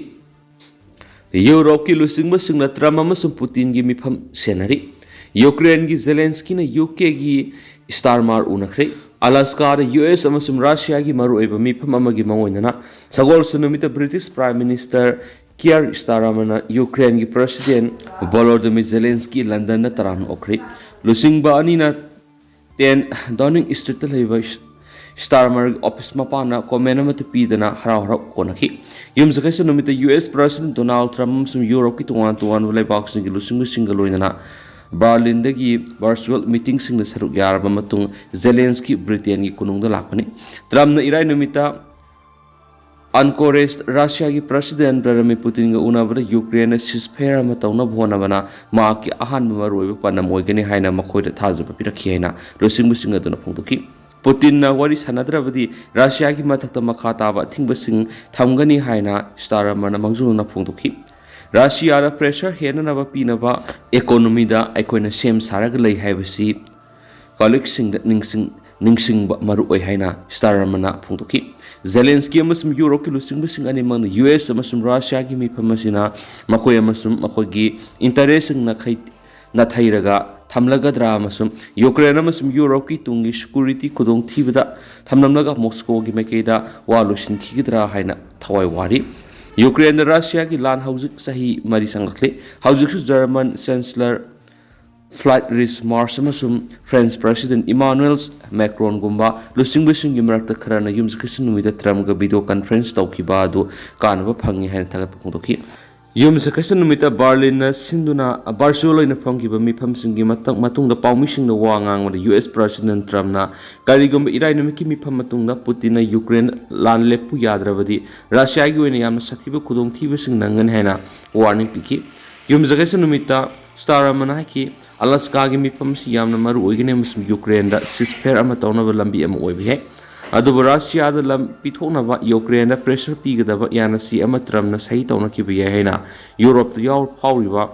ꯌꯨꯔꯣꯞꯀꯤ ꯂꯨꯆꯤꯡꯕꯁꯤꯡꯅ ꯇ꯭ꯔꯝꯞ ꯑꯃꯁꯨꯡ ꯄꯨꯇꯤꯟꯒꯤ ꯃꯤꯐꯝ ꯁꯦꯟꯅꯔꯤ꯫ ꯌꯨꯀ꯭ꯔꯦꯟꯒꯤ ꯖꯦꯂꯦꯟꯁꯀꯤꯅ ꯌꯨ ꯀꯦꯒꯤ ꯁ꯭ꯇꯥꯔꯃꯥꯔ ꯎꯅꯈ꯭ꯔꯦ꯫ ꯑꯂꯥꯁꯀꯥꯗ ꯌꯨ ꯑꯦꯁ ꯑꯃꯁꯨꯡ ꯔꯁꯤꯌꯥꯒꯤ ꯃꯔꯨꯑꯣꯏꯕ ꯃꯤꯐꯝ ꯑꯃꯒꯤ ꯃꯥꯡꯑꯣꯏꯅꯅ ꯁꯒꯣꯜꯁꯦꯟ ꯅꯨꯃꯤꯠꯇ ꯕ꯭ꯔꯤꯇꯤꯁ ꯄ꯭ꯔꯥꯏꯝ ꯃꯤꯅꯤꯁꯇꯔ ꯀꯤꯌꯥꯔ ꯁ꯭ꯇꯥꯔꯃꯔꯅ ꯌꯨꯀ꯭ꯔꯦꯟꯒꯤ ꯄ꯭ꯔꯦꯁꯤꯗꯦꯟꯠ ꯚꯣꯂꯣꯗꯤꯃꯤꯔ ꯖꯦꯂꯦꯟꯁꯀꯤ ꯂꯟꯗꯟꯗ ꯇꯔꯥꯝꯅ ꯑꯣꯛꯈ꯭ꯔꯦ꯫ ꯂꯨꯆꯤꯡꯕ ꯑꯅꯤꯅ ꯇꯦꯟ ꯗꯥꯎꯅꯤꯡ ꯁ꯭ꯇ꯭ꯔꯤꯠꯇ ꯂꯩꯕ ꯁ꯭ꯇꯥꯔꯃꯔꯒꯤ ꯑꯣꯐꯤꯁ ꯃꯄꯥꯟꯗ ꯀꯣꯃꯦꯟ ꯑꯃꯠꯇ ꯄꯤꯗꯅ ꯍꯔꯥꯎ ꯍꯔꯥꯎ ꯀꯣꯟꯅꯈꯤ꯫ ꯌꯨꯝꯁꯀꯩꯁ ꯅꯨꯃꯤꯠꯇ ꯌꯨ ꯑꯦꯁ ꯄ꯭ꯔꯦꯁꯤꯗꯦꯟꯠ ꯗꯣꯅꯥꯜꯗ ꯇ꯭ꯔꯝꯞ ꯑꯃꯁꯨꯡ ꯌꯨꯔꯣꯞꯀꯤ ꯇꯣꯉꯥꯟ ꯇꯣꯉꯥꯟꯕ ꯂꯩꯕꯥꯛꯁꯤꯡꯒꯤ ꯂꯨꯆꯤꯡꯕꯁꯤꯡꯒ ꯂꯣꯏꯅꯅ ꯕꯔꯂꯤꯟꯗꯒꯤ ꯚꯔꯆꯨꯋꯦꯜ ꯃꯤꯇꯤꯡꯁꯤꯡꯗ ꯁꯔꯨꯛ ꯌꯥꯔꯕ ꯃꯇꯨꯡ ꯖꯦꯂꯦꯟꯁꯀꯤ ꯕ꯭ꯔꯤꯇꯦꯟꯒꯤ ꯀꯣꯅꯨꯡꯗ ꯂꯥꯛꯄꯅꯤ꯫ ꯇ꯭ꯔꯝꯞꯅ ꯏꯔꯥꯏ ꯅꯨꯃꯤꯠꯇ ꯑꯟꯀꯣꯔꯦꯖ ꯔꯁꯤꯌꯥꯒꯤ ꯄ꯭ꯔꯦꯁꯤꯗꯦꯟꯠ ꯚ꯭ꯂꯥꯗꯤꯃꯤꯔ ꯄꯨꯇꯤꯟꯒ ꯎꯅꯕꯗ ꯌꯨꯀ꯭ꯔꯦꯟꯅ ꯁꯤꯁꯐꯥꯌꯔ ꯑꯃ ꯇꯧꯅꯕ ꯍꯣꯠꯅꯕꯅ ꯃꯍꯥꯛꯀꯤ ꯑꯍꯥꯟꯕ ꯃꯔꯨꯑꯣꯏꯕ ꯄꯥꯟꯗꯝ ꯑꯣꯏꯒꯅꯤ ꯍꯥꯏꯅ ꯃꯈꯣꯏꯗ ꯊꯥꯖꯕ ꯄꯤꯔꯛꯈꯤ ꯍꯥꯏꯅ ꯂꯨꯆꯤꯡꯕꯁꯤꯡ ꯑꯗꯨꯅ ꯐꯣꯡꯗꯣꯛꯈꯤ꯫ ꯄꯨꯇꯤꯟꯅ ꯋꯥꯔꯤ ꯁꯥꯟꯅꯗ꯭ꯔꯕꯗꯤ ꯔꯁꯤꯌꯥꯒꯤ ꯃꯊꯛꯇ ꯃꯈꯥ ꯇꯥꯕ ꯑꯊꯤꯡꯕꯁꯤꯡ ꯊꯝꯒꯅꯤ ꯍꯥꯏꯅ ꯁ꯭ꯇꯥꯔꯃꯔꯅ ꯃꯥꯡꯖꯧꯅꯅ ꯐꯣꯡꯗꯣꯛꯈꯤ꯫ ꯔꯁꯤꯌꯥꯗ pressure ꯍꯦꯟꯅꯅꯕ ꯄꯤꯅꯕ economyꯗ ꯑꯩꯈꯣꯏꯅ ꯁꯦꯝ ꯁꯥꯔꯒ ꯂꯩ ꯍꯥꯏꯕꯁꯤ colleagueꯁꯤꯡꯗ ꯅꯤꯡꯁꯤꯡ ꯅꯤꯡꯁꯤꯡꯕ ꯃꯔꯨ ꯑꯣꯏ ꯍꯥꯏꯅ ꯁꯤꯇꯥꯔꯥꯃꯟꯅ ꯐꯣꯡꯗꯣꯛꯈꯤ꯫ ꯖꯦꯂꯦꯟꯁꯀꯤ ꯑꯃꯁꯨꯡ ꯌꯨꯔꯣꯞꯀꯤ ꯂꯨꯆꯤꯡꯕꯁꯤꯡ ꯑꯅꯤꯃꯛꯅ ꯌꯨ ꯑꯦꯁ ꯑꯃꯁꯨꯡ ꯔꯁꯤꯌꯥꯒꯤ ꯃꯤꯐꯝ ꯑꯁꯤꯅ ꯃꯈꯣꯏ ꯑꯃꯁꯨꯡ ꯃꯈꯣꯏꯒꯤ ꯏꯟꯇꯔꯦꯁꯁꯤꯡ ꯅꯥꯊꯩ ꯅꯥꯊꯩꯔꯒ ꯊꯝꯂꯒꯗ꯭ꯔꯥ ꯑꯃꯁꯨꯡ ꯌꯨꯀ꯭ꯔꯦꯟ ꯑꯃꯁꯨꯡ ꯌꯨꯔꯣꯞꯀꯤ ꯇꯨꯡꯒꯤ security ꯈꯨꯗꯣꯡꯊꯤꯕꯗ ꯊꯝꯂꯝꯂꯒ ꯃꯣꯁꯀꯣꯒꯤ ꯃꯥꯏꯀꯩꯗ ꯋꯥ ꯂꯣꯏꯁꯤꯟꯈꯤꯒꯗ꯭ꯔꯥ ꯍꯥꯏꯅ ꯊꯋꯥꯏ ꯋꯥꯔꯤ꯫ ꯌꯨꯀ꯭ꯔꯦꯟꯗ ꯔꯁꯤꯌꯥꯒꯤ ꯂꯥꯟ ꯍꯧꯖꯤꯛ ꯆꯍꯤ ꯃꯔꯤ ꯆꯪꯂꯛꯂꯤ꯫ ꯍꯧꯖꯤꯛꯁꯨ ꯖꯔꯃꯟ Chancellor Friedrich Merz ꯑꯃꯁꯨꯡ French President Emmanuel Macronꯒꯨꯝꯕ ꯂꯨꯆꯤꯡꯕꯁꯤꯡꯒꯤ ꯃꯔꯛꯇ ꯈꯔꯅ ꯌꯨꯝꯁꯀꯩꯁ ꯅꯨꯃꯤꯠꯇ ꯇ꯭ꯔꯝꯞꯒ video conference ꯇꯧꯈꯤꯕ ꯑꯗꯨ ꯀꯥꯟꯅꯕ ꯐꯪꯉꯤ ꯍꯥꯏꯅ ꯊꯥꯒꯠꯄ ꯐꯣꯡꯗꯣꯛꯈꯤ꯫ ꯌꯨꯝꯁꯀꯩꯁ ꯅꯨꯃꯤꯠꯇ ꯕꯔꯂꯤꯟꯅ ꯁꯤꯟꯗꯨꯅ virtual ꯑꯣꯏꯅ ꯐꯝꯈꯤꯕ ꯃꯤꯐꯝꯁꯤꯡꯒꯤ ꯃꯇꯨꯡ- ꯃꯇꯨꯡꯗ ꯄꯥꯎꯃꯤꯁꯤꯡꯗ ꯋꯥ ꯉꯥꯡꯕꯗ ꯌꯨ ꯑꯦꯁ President ꯇ꯭ꯔꯝꯞꯅ ꯀꯔꯤꯒꯨꯝꯕ ꯏꯔꯥꯏ ꯅꯨꯃꯤꯠꯀꯤ ꯃꯤꯐꯝ ꯃꯇꯨꯡꯗ ꯄꯨꯇꯤꯟꯅ ꯌꯨꯀ꯭ꯔꯦꯟ ꯂꯥꯟ ꯂꯦꯞꯄꯨ ꯌꯥꯗ꯭ꯔꯕꯗꯤ ꯔꯁꯤꯌꯥꯒꯤ ꯑꯣꯏꯅ ꯌꯥꯝꯅ ꯁꯥꯊꯤꯕ ꯈꯨꯗꯣꯡꯊꯤꯕꯁꯤꯡ ꯅꯪꯒꯅꯤ ꯍꯥꯏꯅ warning ꯄꯤꯈꯤ꯫ ꯌꯨꯝꯁꯀꯩꯁ ꯅꯨꯃꯤꯠꯇ ꯁꯤꯇꯥꯔꯥꯃꯟꯅ ꯍꯥꯏꯈꯤ, ꯑꯂꯥꯁꯀꯥꯒꯤ ꯃꯤꯐꯝ ꯑꯁꯤ ꯌꯥꯝꯅ ꯃꯔꯨ ꯑꯣꯏꯒꯅꯤ ꯑꯃꯁꯨꯡ ꯌꯨꯀ꯭ꯔꯦꯟꯗ ceasefire ꯑꯃ ꯇꯧꯅꯕ ꯂꯝꯕꯤ ꯑꯃ ꯑꯣꯏꯕ ꯌꯥꯏ꯫ ꯑꯗꯨꯕꯨ ꯔꯁꯤꯌꯥꯗ ꯂꯝ ꯄꯤꯊꯣꯛꯅꯕ ꯌꯨꯀ꯭ꯔꯦꯟꯗ pressure ꯄꯤꯒꯗꯕ ꯌꯥꯅꯁꯤ ꯑꯃ ꯇ꯭ꯔꯝꯞꯅ ꯁꯍꯤ ꯇꯧꯅꯈꯤꯕ ꯌꯥꯏ ꯍꯥꯏꯅ ꯌꯨꯔꯣꯞꯇ ꯌꯥꯎ- ꯐꯥꯎꯔꯤꯕ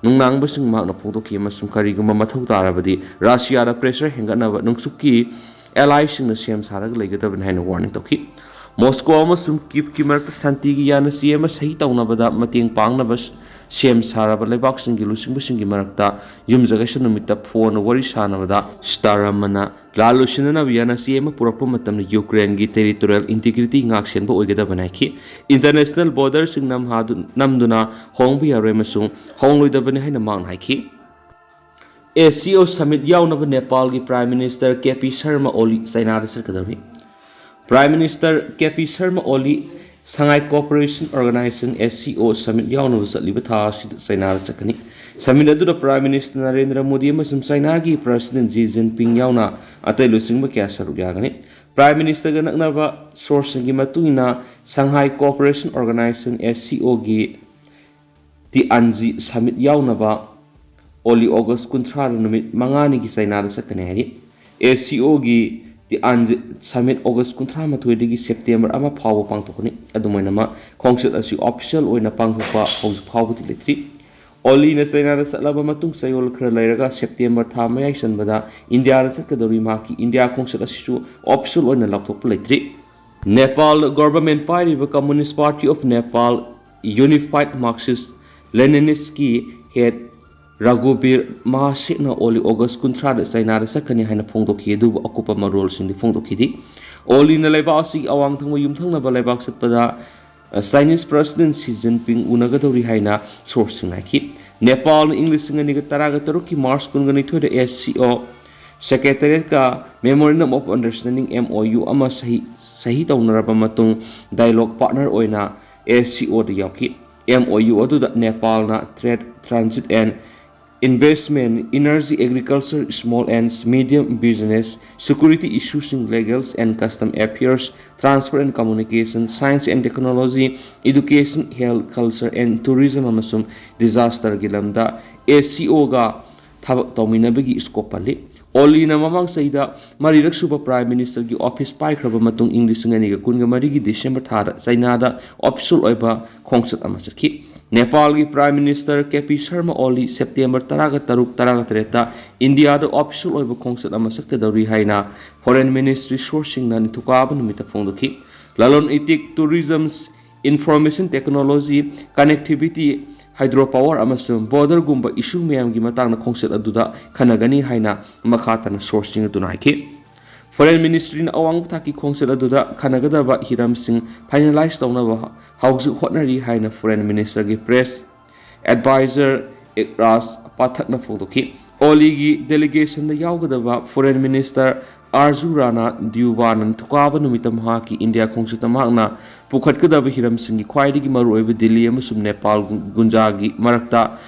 ꯅꯨꯡꯅꯥꯡꯕꯁꯤꯡ ꯃꯍꯥꯛꯅ ꯐꯣꯡꯗꯣꯛꯈꯤ ꯑꯃꯁꯨꯡ ꯀꯔꯤꯒꯨꯝꯕ ꯃꯊꯧ ꯇꯥꯔꯕꯗꯤ ꯔꯁꯤꯌꯥꯗ pressure ꯍꯦꯟꯒꯠꯅꯕ ꯅꯣꯡꯆꯨꯞꯀꯤ allyꯁꯤꯡꯅ ꯁꯦꯝ ꯁꯥꯔꯒ ꯂꯩꯒꯗꯕꯅꯤ ꯍꯥꯏꯅ warning ꯇꯧꯈꯤ꯫ ꯃꯣꯁꯀꯣ ꯑꯃꯁꯨꯡ ꯀꯤꯞꯀꯤ ꯃꯔꯛꯇ ꯁꯥꯟꯇꯤꯒꯤ ꯌꯥꯅꯁꯤ ꯑꯃ ꯁꯍꯤ ꯇꯧꯅꯕꯗ ꯃꯇꯦꯡ ꯄꯥꯡꯅꯕ ꯁꯦꯝ ꯁꯥꯔꯕ ꯂꯩꯕꯥꯛꯁꯤꯡꯒꯤ ꯂꯨꯆꯤꯡꯕꯁꯤꯡꯒꯤ ꯃꯔꯛꯇ ꯌꯨꯝꯁꯀꯩꯁ ꯅꯨꯃꯤꯠꯇ ꯐꯣꯟꯗ ꯋꯥꯔꯤ ꯁꯥꯅꯕꯗ ꯁꯤꯇꯥꯔꯥꯃꯟꯅ ꯂꯥꯜ ꯂꯣꯏꯁꯤꯟꯅꯅꯕ ꯌꯥꯅꯁꯤ ꯑꯃ ꯄꯨꯔꯛꯄ ꯃꯇꯝꯗ ꯌꯨꯀ꯭ꯔꯦꯟꯒꯤ territorial integrity ꯉꯥꯛꯁꯦꯟꯕ ꯑꯣꯏꯒꯗꯕꯅꯤ ꯍꯥꯏꯈꯤ꯫ International borderꯁꯤꯡ ꯅꯝꯍꯥꯗꯨ- ꯅꯝꯗꯨꯅ ꯍꯣꯡꯕ ꯌꯥꯔꯣꯏ ꯑꯃꯁꯨꯡ ꯍꯣꯡꯂꯣꯏꯗꯕꯅꯤ ꯍꯥꯏꯅ ꯃꯍꯥꯛꯅ ꯍꯥꯏꯈꯤ꯫ ꯑꯦꯁ ꯁꯤ ꯑꯣ summit ꯌꯥꯎꯅꯕ ꯅꯦꯄꯥꯜꯒꯤ Prime Minister K P Sharma ꯑꯣꯂꯤ ꯆꯥꯏꯅꯥꯗ ꯆꯠꯀꯗꯧꯔꯤ꯫ Prime Minister K P Sharma ꯑꯣꯂꯤ Shanghai Cooperation Organization, S C O, summit ꯌꯥꯎꯅꯕ ꯆꯠꯂꯤꯕ ꯊꯥ ꯑꯁꯤꯗ ꯆꯥꯏꯅꯥꯗ ꯆꯠꯀꯅꯤ꯫ Summit ꯑꯗꯨꯗ Prime Minister ꯅꯔꯦꯟꯗ꯭ꯔ ꯃꯣꯗꯤ ꯑꯃꯁꯨꯡ ꯆꯥꯏꯅꯥꯒꯤ President Xi Jinping ꯌꯥꯎꯅ ꯑꯇꯩ ꯂꯨꯆꯤꯡꯕ ꯀꯌꯥ ꯁꯔꯨꯛ ꯌꯥꯒꯅꯤ꯫ Prime Ministerꯒ ꯅꯛꯅꯕ sourceꯁꯤꯡꯒꯤ ꯃꯇꯨꯡ ꯏꯟꯅ, Shanghai Cooperation Organization, S C Oꯒꯤ ꯇꯤꯑꯥꯟꯖꯤ summit ꯌꯥꯎꯅꯕ ꯑꯣꯂꯤ August ꯀꯨꯟꯊ꯭ꯔꯥꯗ ꯅꯨꯃꯤꯠ ꯃꯉꯥꯅꯤꯒꯤ ꯆꯥꯏꯅꯥꯗ ꯆꯠꯀꯅꯤ ꯍꯥꯏꯔꯤ꯫ S C Oꯒꯤ ꯇꯤꯑꯥꯟꯖꯤꯠ ꯁꯃꯤꯠ ꯑꯣꯒꯁ ꯀꯨꯟꯊ꯭ꯔꯥ ꯃꯥꯊꯣꯏꯗꯒꯤ ꯁꯦꯞꯇꯦꯝꯕꯔ ꯑꯃ ꯐꯥꯎꯕ ꯄꯥꯡꯊꯣꯛꯀꯅꯤ꯫ ꯑꯗꯨꯝ ꯑꯣꯏꯅꯃꯛ, ꯈꯣꯡꯆꯠ ꯑꯁꯤ ꯑꯣꯐꯤꯁꯤꯌꯦꯜ ꯑꯣꯏꯅ ꯄꯥꯡꯊꯣꯛꯄ ꯍꯧꯖꯤꯛ ꯐꯥꯎꯕꯗꯤ ꯂꯩꯇ꯭ꯔꯤ꯫ ꯑꯣꯂꯤꯅ ꯆꯥꯏꯅꯥꯗ ꯆꯠꯂꯕ ꯃꯇꯨꯡ, ꯆꯌꯣꯜ ꯈꯔ ꯂꯩꯔꯒ ꯁꯦꯞꯇꯦꯝꯕꯔ ꯊꯥ ꯃꯌꯥꯏ ꯆꯟꯕꯗ ꯏꯟꯗꯤꯌꯥꯗ ꯆꯠꯀꯗꯧꯔꯤ꯫ ꯃꯍꯥꯛꯀꯤ ꯏꯟꯗꯤꯌꯥ ꯈꯣꯡꯆꯠ ꯑꯁꯤꯁꯨ ꯑꯣꯐꯤꯁꯤꯌꯦꯜ ꯑꯣꯏꯅ ꯂꯥꯎꯊꯣꯛꯄ ꯂꯩꯇ꯭ꯔꯤ꯫ ꯅꯦꯄꯥꯜ ꯒꯣꯚꯔꯟꯃꯦꯟꯠ ꯄꯥꯏꯔꯤꯕ Communist Party of Nepal Unified Marxist Leninist ꯀꯤ ꯍꯦꯗ ꯔꯘꯨꯕꯤꯔ ꯃꯍꯥꯁꯦꯅ ꯑꯣꯂꯤ ꯑꯣꯒꯁ ꯀꯨꯟꯊ꯭ꯔꯥꯗ ꯆꯥꯏꯅꯥꯗ ꯆꯠꯀꯅꯤ ꯍꯥꯏꯅ ꯐꯣꯡꯗꯣꯛꯈꯤ, ꯑꯗꯨꯕꯨ ꯑꯀꯨꯞꯄ ꯃꯔꯣꯜꯁꯤꯡꯗꯤ ꯐꯣꯡꯗꯣꯛꯈꯤꯗꯦ꯫ ꯑꯣꯂꯤꯅ ꯂꯩꯕꯥꯛ ꯑꯁꯤꯒꯤ ꯑꯋꯥꯡ ꯊꯪꯕ ꯌꯨꯝꯊꯪꯅꯕ ꯂꯩꯕꯥꯛ ꯆꯠꯄꯗ, ꯑ, ꯆꯥꯏꯅꯤꯁ ꯄ꯭ꯔꯁꯤꯗꯦꯟꯠ ꯁꯤ ꯖꯤꯟꯄꯤꯡ ꯎꯅꯒꯗꯧꯔꯤ ꯍꯥꯏꯅ ꯁꯣꯔꯁꯁꯤꯡꯅ ꯍꯥꯏꯈꯤ꯫ ꯅꯦꯄꯥꯜꯅ ꯏꯪ ꯂꯤꯁꯤꯡ ꯑꯅꯤꯒ ꯇꯔꯥꯒ ꯇꯔꯨꯛꯀꯤ ꯃꯥꯔꯆ ꯀꯨꯟꯒ ꯅꯤꯊꯣꯏꯗ ꯑꯦꯁ ꯁꯤ ꯑꯣ ꯁꯦꯀ꯭ꯔꯦꯇꯔꯤꯌꯦꯠꯀ Memorandum of Understanding, M O U, ꯑꯃ ꯁꯍꯤ, ꯁꯍꯤ ꯇꯧꯅꯔꯕ ꯃꯇꯨꯡ, ꯗꯥꯏꯂꯣꯒ ꯄꯥꯔꯠꯅꯔ ꯑꯣꯏꯅ ꯑꯦꯁ ꯁꯤ ꯑꯣꯗ ꯌꯥꯎꯈꯤ꯫ M O U ꯑꯗꯨꯗ ꯅꯦꯄꯥꯜꯅ trade, transit and investment, energy, agriculture, small and medium business, security issuesꯁꯤꯡ, legal and custom affairs, transport and communication, science and technology, education, health, culture and tourism ꯑꯃꯁꯨꯡ disasterꯒꯤ ꯂꯝꯗ S C ꯑꯣꯒ ꯊꯕꯛ ꯇꯧꯃꯤꯟꯅꯕꯒꯤ scope ꯄꯜꯂꯤ꯫ ꯑꯣꯂꯤꯅ ꯃꯃꯥꯡ ꯆꯍꯤꯗ ꯃꯔꯤꯔꯛ ꯁꯨꯕ Prime Ministerꯒꯤ office ꯄꯥꯏꯈ꯭ꯔꯕ ꯃꯇꯨꯡ, ꯏꯪ ꯂꯤꯁꯤꯡ ꯑꯅꯤꯒ ꯀꯨꯟꯒ ꯃꯔꯤꯒꯤ ꯗꯤꯁꯦꯝꯕꯔ ꯊꯥꯗ ꯆꯥꯏꯅꯥꯗ ꯑꯣꯐꯤꯁꯤꯌꯦꯜ ꯑꯣꯏꯕ ꯈꯣꯡꯆꯠ ꯑꯃ ꯆꯠꯈꯤ꯫ ꯅꯦꯄꯥꯜꯒꯤ Prime Minister K P Sharma ꯑꯣꯂꯤ ꯁꯦꯞꯇꯦꯝꯕꯔ ꯇꯔꯥꯒ ꯇꯔꯨꯛ, ꯇꯔꯥꯒ ꯇꯔꯦꯠꯇ ꯏꯟꯗꯤꯌꯥꯗ ꯑꯣꯐꯤꯁꯤꯌꯦꯜ ꯑꯣꯏꯕ ꯈꯣꯡꯆꯠ ꯑꯃ ꯆꯠꯀꯗꯧꯔꯤ ꯍꯥꯏꯅ Foreign Ministry ꯁꯣꯔꯁꯁꯤꯡꯅ ꯅꯤꯡꯊꯧꯀꯥꯕ ꯅꯨꯃꯤꯠꯇ ꯐꯣꯡꯗꯣꯛꯈꯤ꯫ ꯂꯂꯣꯟ ꯏꯇꯤꯛ, tourism, information technology, connectivity, hydro power ꯑꯃꯁꯨꯡ borderꯒꯨꯝꯕ issue ꯃꯌꯥꯝꯒꯤ ꯃꯇꯥꯡꯗ ꯈꯣꯡꯆꯠ ꯑꯗꯨꯗ ꯈꯟꯅꯒꯅꯤ ꯍꯥꯏꯅ ꯃꯈꯥ ꯇꯥꯅ ꯁꯣꯔꯁꯁꯤꯡ ꯑꯗꯨꯅ ꯍꯥꯏꯈꯤ꯫ Foreign Ministryꯅ ꯑꯋꯥꯡꯕ ꯊꯥꯛꯀꯤ ꯈꯣꯡꯆꯠ ꯑꯗꯨꯗ ꯈꯟꯅꯒꯗꯕ ꯍꯤꯔꯝꯁꯤꯡ finalize ꯇꯧꯅꯕ ꯍꯧꯖꯤꯛ ꯍꯣꯠꯅꯔꯤ ꯍꯥꯏꯅ Foreign Ministerꯒꯤ press advisor ꯏꯛꯔꯥꯖ ꯄꯥꯊꯛꯅ ꯐꯣꯡꯗꯣꯛꯈꯤ꯫ ꯑꯣꯂꯤꯒꯤ delegationꯗ ꯌꯥꯎꯒꯗꯕ Foreign Minister ꯑꯥꯔꯖꯨ ꯔꯥꯅꯥ ꯗꯤꯌꯨꯕꯥꯅ ꯅꯤꯡꯊꯧꯀꯥꯕ ꯅꯨꯃꯤꯠꯇ ꯃꯍꯥꯛꯀꯤ ꯏꯟꯗꯤꯌꯥ ꯈꯣꯡꯆꯠꯇ ꯃꯍꯥꯛꯅ ꯄꯨꯈꯠꯀꯗꯕ ꯍꯤꯔꯝꯁꯤꯡꯒꯤ ꯈ꯭ꯋꯥꯏꯗꯒꯤ ꯃꯔꯨꯑꯣꯏꯕ ꯗꯤꯜꯂꯤ ꯑꯃꯁꯨꯡ ꯅꯦꯄꯥꯜ ꯒꯨꯟꯖꯥꯒꯤ ꯃꯔꯛꯇ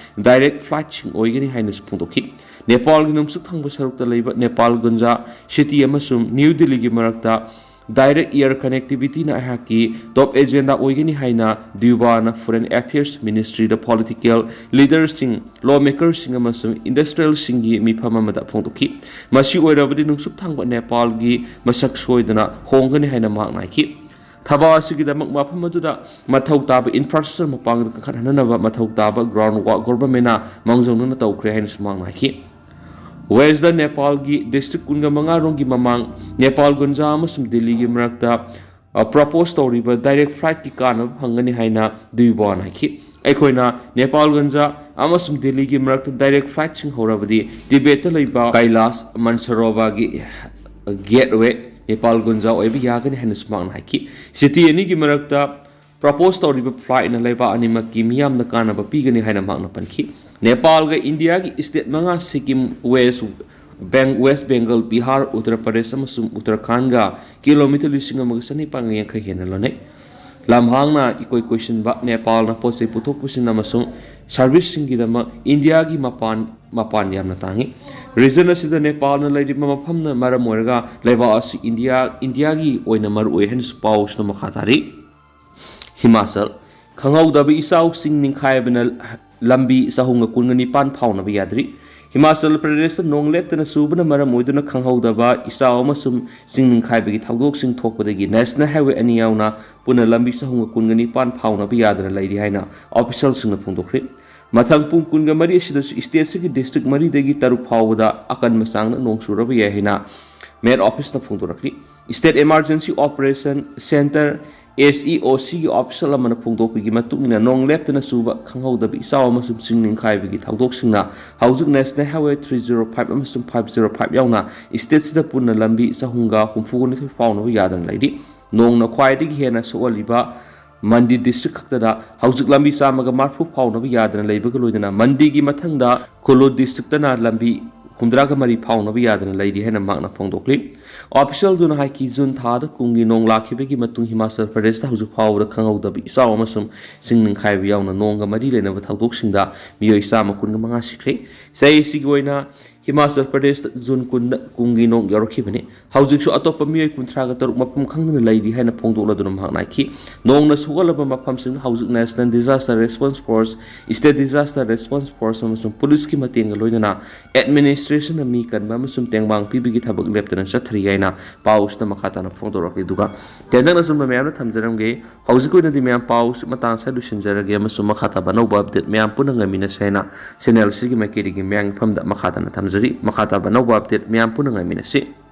direct flightꯁꯤꯡ ꯑꯣꯏꯒꯅꯤ ꯍꯥꯏꯅꯁꯨ ꯐꯣꯡꯗꯣꯛꯈꯤ꯫ ꯅꯦꯄꯥꯜꯒꯤ ꯅꯣꯡꯆꯨꯞ ꯊꯪꯕ ꯁꯔꯨꯛꯇ ꯂꯩꯕ ꯅꯦꯄꯥꯜ ꯒꯨꯟꯖꯥ city ꯑꯃꯁꯨꯡ ꯅ꯭ꯌꯨ ꯗꯤꯜꯂꯤꯒꯤ ꯃꯔꯛꯇ Direct air connectivity ꯅ ꯑꯩꯍꯥꯛꯀꯤ top agenda ꯑꯣꯏꯒꯅꯤ ꯍꯥꯏꯅ ꯗꯤꯌꯨꯕꯥꯅ Foreign Affairs Ministry ꯗ political leader ꯁꯤꯡ, law maker ꯁꯤꯡ ꯑꯃꯁꯨꯡ industrial ꯁꯤꯡꯒꯤ ꯃꯤꯐꯝ ꯑꯃꯗ ꯐꯣꯡꯗꯣꯛꯈꯤ꯫ ꯃꯁꯤ ꯑꯣꯏꯔꯕꯗꯤ ꯅꯣꯡꯆꯨꯞ ꯊꯪꯕ ꯅꯦꯄꯥꯜꯒꯤ ꯃꯁꯛ ꯁꯣꯏꯗꯅ ꯍꯣꯡꯒꯅꯤ ꯍꯥꯏꯅ ꯃꯍꯥꯛꯅ ꯍꯥꯏꯈꯤ꯫ ꯊꯕꯛ ꯑꯁꯤꯒꯤꯗꯃꯛ ꯃꯐꯝ ꯑꯗꯨꯗ ꯃꯊꯧ ꯇꯥꯕ infrastructure ꯃꯄꯥꯡꯒꯜ ꯀꯟꯈꯠꯍꯟꯅꯕ ꯃꯊꯧ ꯇꯥꯕ ground work government ꯅ ꯃꯥꯡꯖꯧꯅꯅ ꯇꯧꯈ꯭ꯔꯦ ꯍꯥꯏꯅꯁꯨ ꯃꯍꯥꯛꯅ ꯍꯥꯏꯈꯤ꯫ West ꯗ ꯅꯦꯄꯥꯜꯒꯤ district ꯀꯨꯟꯒ ꯃꯉꯥ ꯔꯣꯝꯒꯤ ꯃꯃꯥꯡ ꯅꯦꯄꯥꯜꯒꯨꯟꯖꯥ ꯑꯃꯁꯨꯡ ꯗꯤꯜꯂꯤꯒꯤ ꯃꯔꯛꯇ, ꯑ, propose ꯇꯧꯔꯤꯕ direct flight ꯀꯤ ꯀꯥꯟꯅꯕ ꯐꯪꯒꯅꯤ ꯍꯥꯏꯅ ꯗꯤꯌꯨꯕꯥꯅ ꯍꯥꯏꯈꯤ꯫ ꯑꯩꯈꯣꯏꯅ ꯅꯦꯄꯥꯜꯒꯨꯟꯖꯥ ꯑꯃꯁꯨꯡ ꯗꯤꯜꯂꯤꯒꯤ ꯃꯔꯛꯇ direct flight ꯁꯤꯡ ꯍꯧꯔꯕꯗꯤ ꯇꯤꯕꯦꯠꯇ ꯂꯩꯕ ꯀꯩꯂꯥꯁ ꯃꯟꯁꯔꯣꯚꯥꯒꯤ gateway ꯅꯦꯄꯥꯜꯒꯨꯟꯖꯥ ꯑꯣꯏꯕ ꯌꯥꯒꯅꯤ ꯍꯥꯏꯅꯁꯨ ꯃꯍꯥꯛꯅ ꯍꯥꯏꯈꯤ꯫ City ꯑꯅꯤꯒꯤ ꯃꯔꯛꯇ propose ꯇꯧꯔꯤꯕ flight ꯅ ꯂꯩꯕꯥꯛ ꯑꯅꯤꯃꯛꯀꯤ ꯃꯤꯌꯥꯝꯗ ꯀꯥꯟꯅꯕ ꯄꯤꯒꯅꯤ ꯍꯥꯏꯅ ꯃꯍꯥꯛꯅ ꯄꯟꯈꯤ꯫ ꯅꯦꯄꯥꯜꯒ ꯏꯟꯗꯤꯌꯥꯒꯤ state ꯃꯉꯥ, Sikkim, West Beng-, West Bengal, Bihar, Uttar Pradesh ꯑꯃꯁꯨꯡ ꯎꯠꯇꯔꯈꯥꯟꯗꯒ kilometre ꯂꯤꯁꯤꯡ ꯑꯃꯒ ꯆꯅꯤꯄꯥꯟ ꯌꯥꯡꯈꯩ ꯍꯦꯟꯅ ꯂꯣꯟꯅꯩ꯫ ꯂꯝꯍꯥꯡꯅ ꯏꯀꯣꯏ ꯀꯣꯏꯁꯤꯟꯕ ꯅꯦꯄꯥꯜꯅ ꯄꯣꯠ ꯆꯩ ꯄꯨꯊꯣꯛ ꯄꯨꯁꯤꯟ ꯑꯃꯁꯨꯡ service ꯁꯤꯡꯒꯤꯗꯃꯛ ꯏꯟꯗꯤꯌꯥꯒꯤ ꯃꯄꯥꯟ, ꯃꯄꯥꯟ ꯌꯥꯝꯅ ꯇꯥꯡꯏ꯫ Region ꯑꯁꯤꯗ ꯅꯦꯄꯥꯜꯅ ꯂꯩꯔꯤꯕ ꯃꯐꯝꯅ ꯃꯔꯝ ꯑꯣꯏꯔꯒ ꯂꯩꯕꯥꯛ ꯑꯁꯤ ꯏꯟꯗꯤꯌꯥ, ꯏꯟꯗꯤꯌꯥꯒꯤ ꯑꯣꯏꯅ ꯃꯔꯨꯑꯣꯏ ꯍꯥꯏꯅꯁꯨ ꯄꯥꯎꯁꯤꯅ ꯃꯈꯥ ꯇꯥꯔꯤ꯫ ꯍꯤꯃꯥꯆꯜ, ꯈꯪꯍꯧꯗꯕ ꯏꯆꯥꯎꯁꯤꯡ ꯅꯤꯡꯈꯥꯏꯕꯅ ꯂꯝꯕꯤ ꯆꯍꯨꯝꯒ ꯀꯨꯟꯒ ꯅꯤꯄꯥꯟ ꯐꯥꯎꯅꯕ ꯌꯥꯗ꯭ꯔꯤ꯫ ꯍꯤꯃꯥꯆꯜ ꯄ꯭ꯔꯗꯦꯁꯇ ꯅꯣꯡ ꯂꯦꯞꯇꯅ ꯆꯨꯕꯅ ꯃꯔꯝ ꯑꯣꯏꯗꯨꯅ ꯈꯪꯍꯧꯗꯕ ꯏꯆꯥꯎ ꯑꯃꯁꯨꯡ ꯆꯤꯡ ꯅꯤꯡꯈꯥꯏꯕꯒꯤ ꯊꯧꯗꯣꯛꯁꯤꯡ ꯊꯣꯛꯄꯗꯒꯤ National Highway ꯑꯅꯤ ꯌꯥꯎꯅ ꯄꯨꯟꯅ ꯂꯝꯕꯤ ꯆꯍꯨꯝꯒ ꯀꯨꯟꯒ ꯅꯤꯄꯥꯟ ꯐꯥꯎꯅꯕ ꯌꯥꯗꯅ ꯂꯩꯔꯤ ꯍꯥꯏꯅ official ꯁꯤꯡꯅ ꯐꯣꯡꯗꯣꯛꯈ꯭ꯔꯤ꯫ ꯃꯊꯪ ꯄꯨꯡ ꯀꯨꯟꯒ ꯃꯔꯤ ꯑꯁꯤꯗꯁꯨ state ꯑꯁꯤꯒꯤ district ꯃꯔꯤꯗꯒꯤ ꯇꯔꯨꯛ ꯐꯥꯎꯕꯗ ꯑꯀꯟꯕ ꯆꯥꯡꯗ ꯅꯣꯡ ꯆꯨꯔꯕ ꯌꯥꯏ ꯍꯥꯏꯅ Met Office ꯅ ꯐꯣꯡꯗꯣꯔꯛꯂꯤ꯫ State Emergency Operation Centre, S E O C ꯒꯤ official ꯑꯃꯅ ꯐꯣꯡꯗꯣꯛꯄꯒꯤ ꯃꯇꯨꯡ ꯏꯟꯅ, ꯅꯣꯡ ꯂꯦꯞꯇꯅ ꯆꯨꯕ, ꯈꯪꯍꯧꯗꯕ ꯏꯆꯥꯎ ꯑꯃꯁꯨꯡ ꯆꯤꯡ ꯅꯤꯡꯈꯥꯏꯕꯒꯤ ꯊꯧꯗꯣꯛꯁꯤꯡꯅ ꯍꯧꯖꯤꯛ National Highway three zero five ꯑꯃꯁꯨꯡ five zero five ꯌꯥꯎꯅ state ꯁꯤꯗ ꯄꯨꯟꯅ ꯂꯝꯕꯤ ꯆꯍꯨꯝꯒ ꯍꯨꯝꯐꯨꯒ ꯅꯤꯊꯣꯏ ꯐꯥꯎꯅꯕ ꯌꯥꯗꯅ ꯂꯩꯔꯤ꯫ ꯅꯣꯡꯅ ꯈ꯭ꯋꯥꯏꯗꯒꯤ ꯍꯦꯟꯅ ꯁꯣꯛꯍꯜꯂꯤꯕ ꯃꯟꯗꯤ district ꯈꯛꯇꯗ ꯍꯧꯖꯤꯛ ꯂꯝꯕꯤ ꯆꯥꯝꯃꯒ ꯃꯔꯤꯐꯨ ꯐꯥꯎꯅꯕ ꯌꯥꯗꯅ ꯂꯩꯕꯒ ꯂꯣꯏꯅꯅ ꯃꯟꯗꯤꯒꯤ ꯃꯊꯪꯗ ꯀꯨꯂꯨ district ꯇꯅ ꯂꯝꯕꯤ ꯍꯨꯝꯗ꯭ꯔꯥꯒ ꯃꯔꯤ ꯐꯥꯎꯅꯕ ꯌꯥꯗꯅ ꯂꯩꯔꯤ ꯍꯥꯏꯅ ꯃꯍꯥꯛꯅ ꯐꯣꯡꯗꯣꯛꯂꯤ꯫ Official ꯗꯨꯅ ꯍꯥꯏꯈꯤ, ꯖꯨꯟ ꯊꯥꯗ ꯀꯨꯝꯒꯤ ꯅꯣꯡ ꯂꯥꯛꯈꯤꯕꯒꯤ ꯃꯇꯨꯡ ꯍꯤꯃꯥꯆꯜ ꯄ꯭ꯔꯗꯦꯁꯇ ꯍꯧꯖꯤꯛ ꯐꯥꯎꯕꯗ ꯈꯪꯍꯧꯗꯕ ꯏꯆꯥꯎ ꯑꯃꯁꯨꯡ ꯆꯤꯡ ꯅꯤꯡꯈꯥꯏꯕ ꯌꯥꯎꯅ ꯅꯣꯡꯒ ꯃꯔꯤ ꯂꯩꯅꯕ ꯊꯧꯗꯣꯛꯁꯤꯡꯗ ꯃꯤꯑꯣꯏ ꯆꯥꯝꯃ ꯀꯨꯟꯒ ꯃꯉꯥ ꯁꯤꯈ꯭ꯔꯦ꯫ ꯆꯍꯤ ꯑꯁꯤꯒꯤ ꯑꯣꯏꯅ ꯍꯤꯃꯥꯆꯜ ꯄ꯭ꯔꯗꯦꯁꯇ ꯖꯨꯟ ꯀꯨꯟꯗ ꯀꯨꯝꯒꯤ ꯅꯣꯡ ꯌꯥꯎꯔꯛꯈꯤꯕꯅꯤ꯫ ꯍꯧꯖꯤꯛꯁꯨ ꯑꯇꯣꯞꯄ ꯃꯤꯑꯣꯏ ꯀꯨꯟꯊ꯭ꯔꯥꯒ ꯇꯔꯨꯛ ꯃꯐꯝ ꯈꯪꯗꯅ ꯂꯩꯔꯤ ꯍꯥꯏꯅ ꯐꯣꯡꯗꯣꯛꯂꯗꯨꯅ ꯃꯍꯥꯛꯅ ꯍꯥꯏꯈꯤ꯫ ꯅꯣꯡꯅ ꯁꯣꯛꯍꯜꯂꯕ ꯃꯐꯝꯁꯤꯡ ꯍꯧꯖꯤꯛ National Disaster Response Force, State Disaster Response Force ꯑꯃꯁꯨꯡ ꯄꯨꯂꯤꯁꯀꯤ ꯃꯇꯦꯡꯒ ꯂꯣꯏꯅꯅ administrationꯅ ꯃꯤ ꯀꯟꯕ ꯑꯃꯁꯨꯡ ꯇꯦꯡꯕꯥꯡ ꯄꯤꯕꯒꯤ ꯊꯕꯛ ꯂꯦꯞꯇꯅ ꯆꯠꯊꯔꯤ ꯍꯥꯏꯅ ꯄꯥꯎꯁꯤꯗ ꯃꯈꯥ ꯇꯥꯅ ꯐꯣꯡꯗꯣꯔꯛꯂꯤ꯫ ꯑꯗꯨꯒ ꯇꯦꯟꯇꯛꯅ ꯑꯆꯨꯝꯕ ꯃꯌꯥꯝꯅ ꯊꯝꯖꯔꯝꯒꯦ꯫ ꯍꯧꯖꯤꯛꯀꯤ ꯑꯣꯏꯅꯗꯤ ꯃꯌꯥꯝ ꯄꯥꯎꯁꯤ ꯃꯇꯥꯡ ꯑꯁꯤꯗ ꯂꯣꯏꯁꯤꯟꯖꯔꯒꯦ ꯑꯃꯁꯨꯡ ꯃꯈꯥ ꯇꯥꯕ ꯑꯅꯧꯕ update ꯃꯌꯥꯝ ꯄꯨꯟꯅ ꯉꯥꯏꯃꯤꯟꯅꯁꯦ ꯍꯥꯏꯅ channel ꯑꯁꯤꯒꯤ ꯃꯥꯏꯀꯩꯗꯒꯤ ꯃꯌꯥꯝꯒꯤ ꯃꯐꯝꯗ ꯃꯈꯥ ꯇꯥꯅ ꯊꯝꯖꯔꯤ꯫ ꯃꯈꯥ ꯇꯥꯕ ꯑꯅꯧꯕ update ꯃꯌꯥꯝ ꯄꯨꯟꯅ ꯉꯥꯏꯃꯤꯟꯅꯁꯤ꯫